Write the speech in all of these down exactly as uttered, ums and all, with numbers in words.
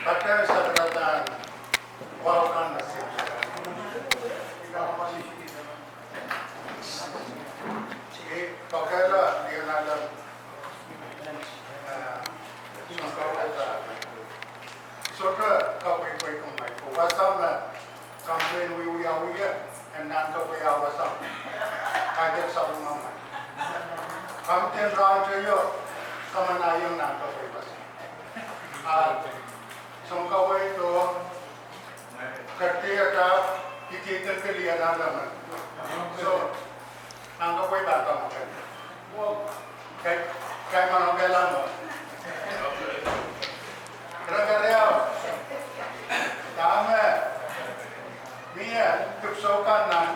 Kitail sehse pahn wahu kan me sehse. I pahn kehla Lien Alem, eh, sounkaweid. Sohte kapweipeik kumwail. Wasa me campaign wiewia wie, en nan kapwei ah wasa. Kaidehn sapwellimamwail. Committee en rahnteio, kamanahieng nan kapwei wasa. Ah, sounkaweid oh ketiket ah, I kihda ke Lien Alem. So, nan kapwei pahn kamwakel. Kei, kei manaukehla mwo. Ire keriau, dahme mie dipwisou kan nan,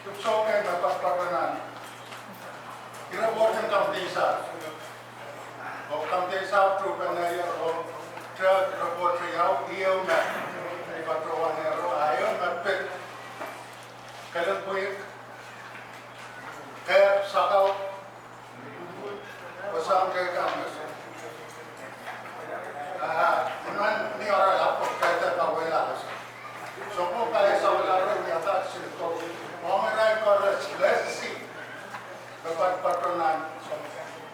dipwisou kei me patopato nan ire pwohten committee sahpw. Oh committee sahpw tuhpene ier oh te report ieu, ieu me I patohwanehr, ah ieu me pid kelen pwihk, kehp sakau, oh soahng kei kan me se. Ah, I men ni oaralap oh kaidehn kawehla wasa. Sounpwong pai sapwellimomwi ahpw siluh ko, ong irail koaros lesi me patopato nan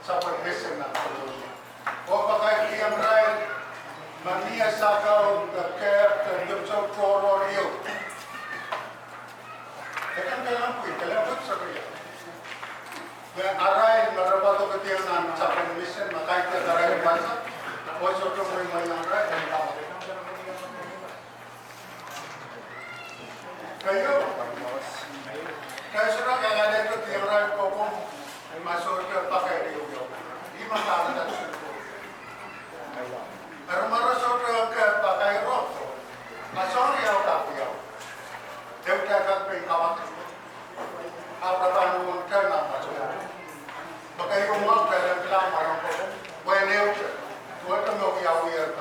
sapwellime nan Kolonia. Oh pakairkihong irail me mie sakau, me kehp, me dipwisou tohrohr ieu. Kelen, kelen pwihk, kelen pwihk seri ieu. Me arail me re patopato nan sapwellime me kaidehn irail wasa, oh sohte mweimweiong irail. Keieu, kitail sohte kak alehdi irail kokohp, ma sohte pakairkihong. Ih me kahrehda. Eri ma re sohte kak pakairo, ma sohte ieu kak ieu. Dipwisou kan pahn kamwakel. Ahpw re pahn uhwong tana ma sohte. Pakairo mwahu kelen kilang mwahu ko. Wehn ehute. Duwehte me wiawi irail.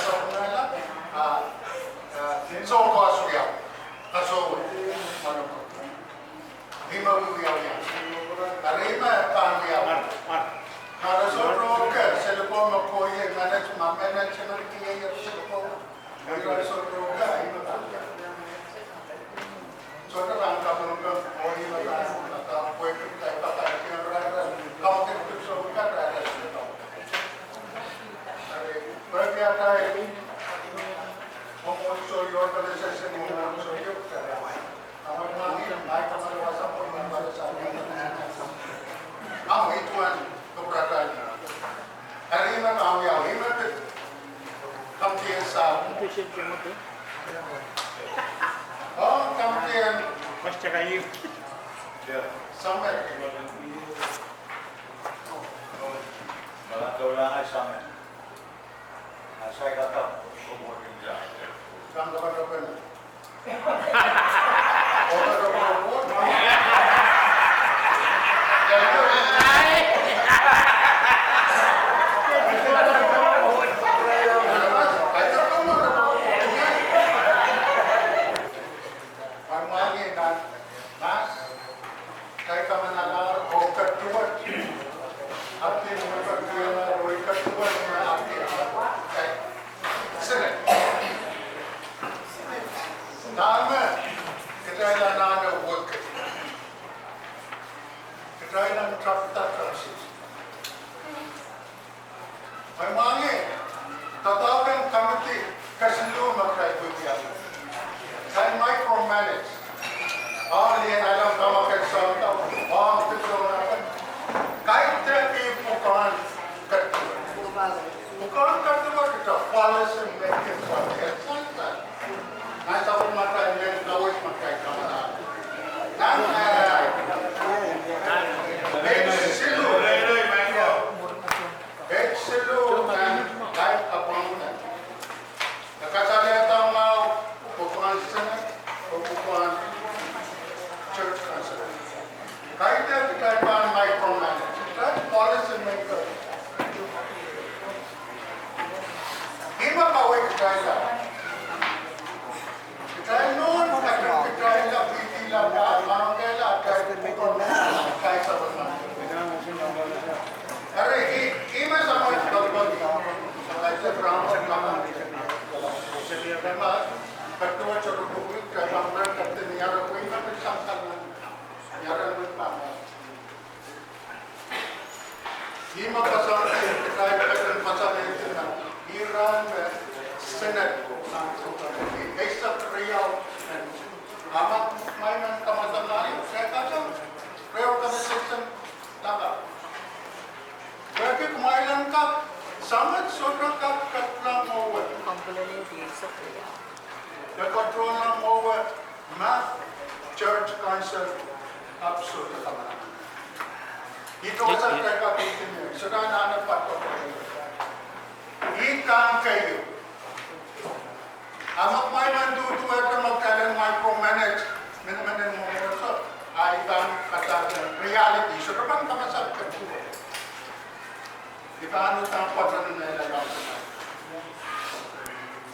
Sohte mehla, ah, ah, sohte koasoia. Kasohwe. Mwahu ko. Ih me wiawi. Eri ih me pahn wiawi. Ma re sohte ke, siluh ko me kohieng, manage, ma manage, manage, siluh ko. Ih re sohte ke, ih me pahn wiawi. Sohte pahn kapwunopwun, oh ih me pahn, pahn pwehki kitail pahn kihong irail, kawehla dipwisou kan irail. Eri, pwehki atail, oh, so your organization, oh, so your, ah, it went to Pratal. Eri me pahn wiawi, ih me pid committee en sahpw. Oh, committee en summit. Pahn kapatapan. Kitail kamanalahr oh ketiket. Ahpw ni me ketiket, oh ketiket me ahpw ni, eh, sine. Dahme kitail anahne wekid. Kitail en tapda kapsis. Mwein mwahngih, doadoahk en committee kesiluh me kitail wiwiawi. Kitail micromanage. Ong Lien Alem, kamwakel sounpwong, ong dipwisou kan. Kaidehn pwukoahn ketiket. Pwukoahn ketiket, kitail policy making body. Nan sapwellimatail mehn kawis me kitail kamanah. Nan, eh, page siluh. Page siluh, eh, life appointment. E kasalehda mwahu pwukoahn senate, oh pwukoahn church council. Kaidehn kitail pahn micromanage, kitail policy maker. Ih me kawehkitailla. Kitail nohn, kitail, kitail pwihkihla, kitail manaukihla, kitail pwukoahn, kitail sapwellime. Eri, ih, ih me samwes, kitail, kitail, kitail, Ema, katuwet sohte pwukat, ema, kat ni ara pwe ema pil sang sang nan, ni ara pwe pahn. Ihme pasang, kitail pahn pasang nan, ih rahn me Senate, sang sang nan, eisek riau, a ma, ma I men kamasang, riau conversation, taka. Pwehki kumwail en kak, Samat sohte kak ketlong mwowe. Ketlong mwowe ma church council ahpw sohte kak. Ito sa kak, sohte anahne patohdo. Ih kan keieu. A ma kumwail men duduwehte me kitail en micromanage, miniminien mwomwohdiso, a I pahn katail reality, sohte pahn kamasap ketido. I pahn uhdahn pwoaten me lalaud.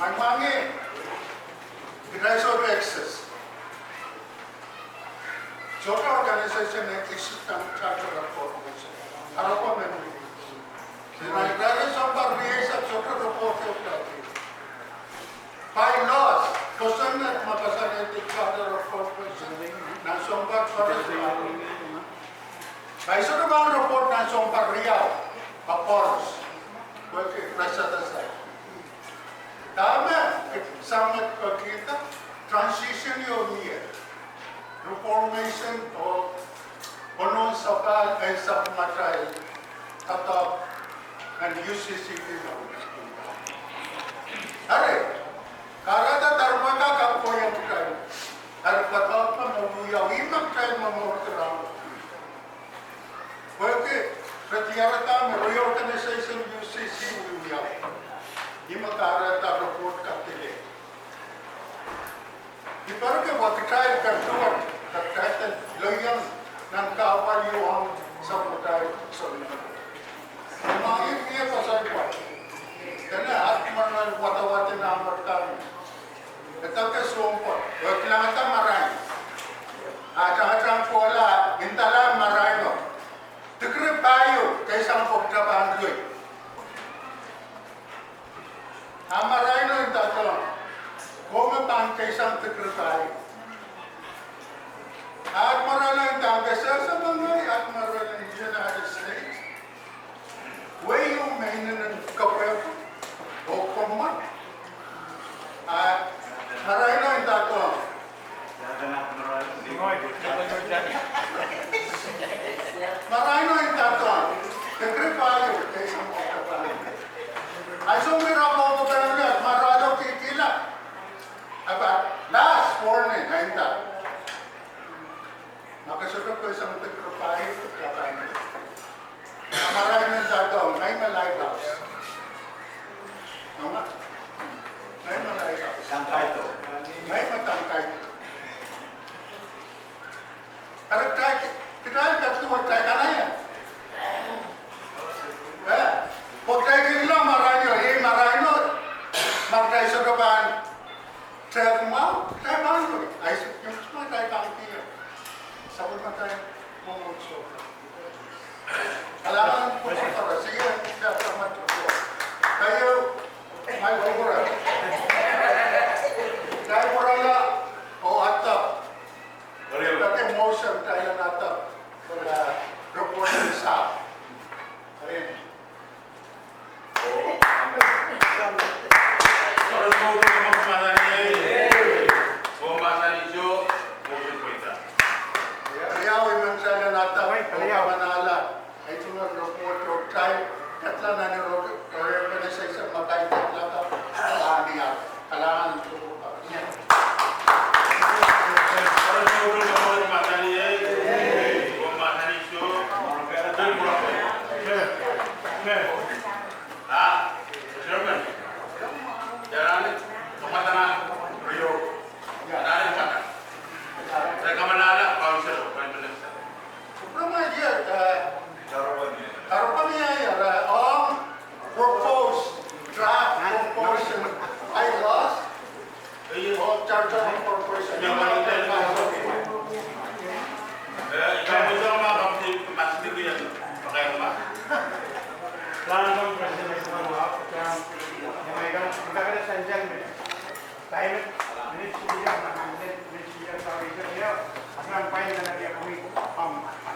Mwenge, kitail sohte exist. Sohte organization exist nan Charter of Corporation. Ara pwe men. Nan sounpar rieisek sohte report. By laws, kosonned me koasoanehdi Charter of Corporation, nan sounpar koaros. Kaisar pahn report nan sounpar riau, koaros. Pwehki re set aside. Dahme, sang met pwehki transition ieu mie. Reformation oh, oh non sapahl en sapwellimatail doadoahk en U C C P. Eri, kahrehda darwehda kak kohieng kitail. Eri, doadoahk me wiawi me kitail momourki rahn. Pwehki, re diarada me reorganization U C C wiawi. Ihme kahrehda report kak delay. I peki pwe kitail kak duwehte, kitail en lelohng nan kahpwal ieu ong sapwellimatail souleng. Ma I mie koasoia pwe, dene Admiral wadawad en Amerika, e dake sounpar, e kilangada marain. A tangatangsang kohla, ndahla maraino. Degree pahieu, keisang pokta pahn loi. A maraino ndahdohng, komw pahn keisang degree pahieu. Admiral ndahng, ke sehse mengei Admiral en United States. Wei ieu me inenen kapwehpwe, oh komw. A maraino ndahdohng, maraino ndahdohng, degree pahieu, keisang pokta pahn. Ansou me ira pahn pokta pahn, maraino kikila. Ahpw last warning, e nda, ma ke sohte keisang degree pahieu, pokta pahn. A maraino ndahdohng, ngehi me lighthouse. Ngehi me lighthouse. Ngehi me tangkai. Eri kitail, kitail kak duwehte kitail kanahieng. Eh, pwe kitail kin iang maraino, iei maraino, ma kitail sohte pahn tehk mwahu, kitail pahn loi. Ahi, kitail pahn kihong sapwellimatail mwomwohdiso. Kalahngan en Koht koaros, ih kitail pahn mwahu. Keieu, mai kupwure. Kitail pwurala oh adopted. Kitail motion, kitail en adopted. Kitail report en sahpw. Amen. Riau, I men kitail en adopted, oh kamanahla, ahi tungoal report oh kitail, kedla nan ire, ire organization me kitail kedlahng, ah, ni ah, kalahngan en Koht. Kupwuromwail, eh, Karuhariong, eh, ong proposed, draft proposed bylaws, oh charter of corporation. Pilot, ministry leader, ma nan lel ministry leader, salvation leader, a pahn pwain nan area committee, ahmw